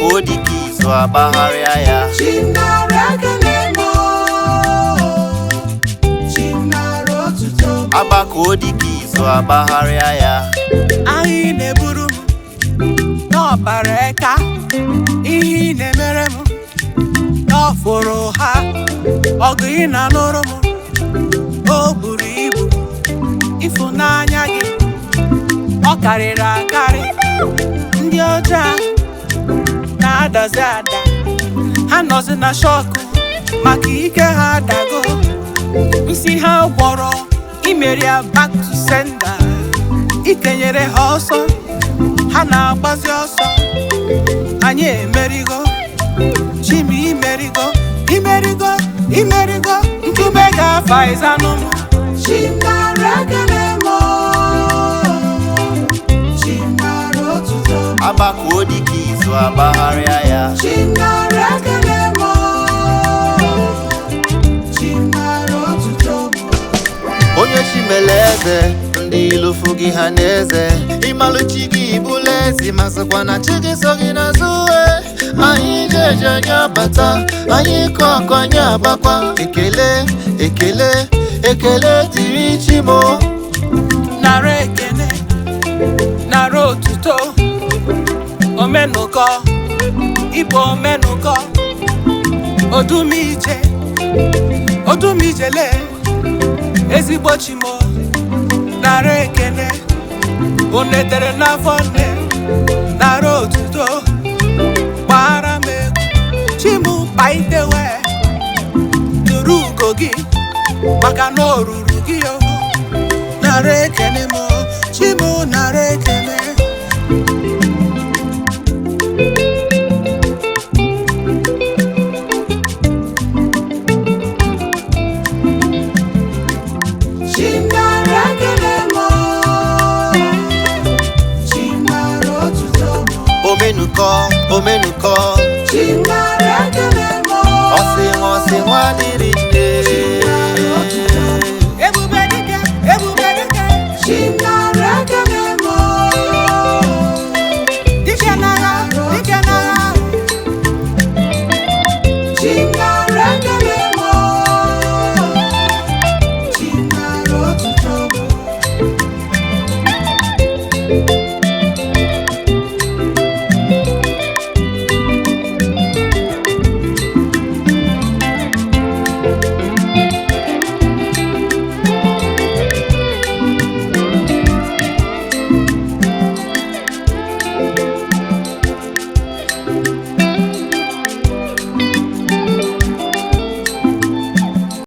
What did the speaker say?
Agbakọ dịka izu agbagharịa ya. Chinara ekele m o, Chinara otuto m. Agbakọ dịka izu agbagharịa ya. Ahụ ị na-eburu m n'ọbara eka, ihe ị na-emere m n'ọfụrụ ha, ọgụ ị na-anụrụ m o buru ibu, ịfụnanya gị ọ karịrị akarị. Ndị ọjọọ na-adazi ada, ha nọzi na shock maka ike ha adago, nsị ha gwọrọ imeri ya back to sender, ikenyere ha ọsọ ha na-agbazi ọsọ. Anyị emerigo, Chima imerigo, imerigo, imerigo, nkume ga-afa ịzanụ m. Chinara ekele m o, Chinara otuto m. Agbakọ dịka izu agbagharịa ya. Chinara ekele m o, Chinara otuto m. Onye chimele eze, ndị ilu fụ gị ha n'eze. Ịmalụ chi gị bụla ezi, ma sịkwa na chi gị so gị n'azụ e. Anyị jeje anyị abata, anyị kọ akụ anyị agbakwa. Ekele, ekele, ekele dịrị chi m o. Nara ekele, nara otuto, omenụkọ, ịbụ omenụkọ, odumije, odumijele, ezigbo chimo, nara ekele, onetere n'afọ nne, nara otuto, gbara m egwu, chimu kpaitewe, tụrụ ugo gị, maka na o ruru gị o. Nara ekele m, chimu nara ekele.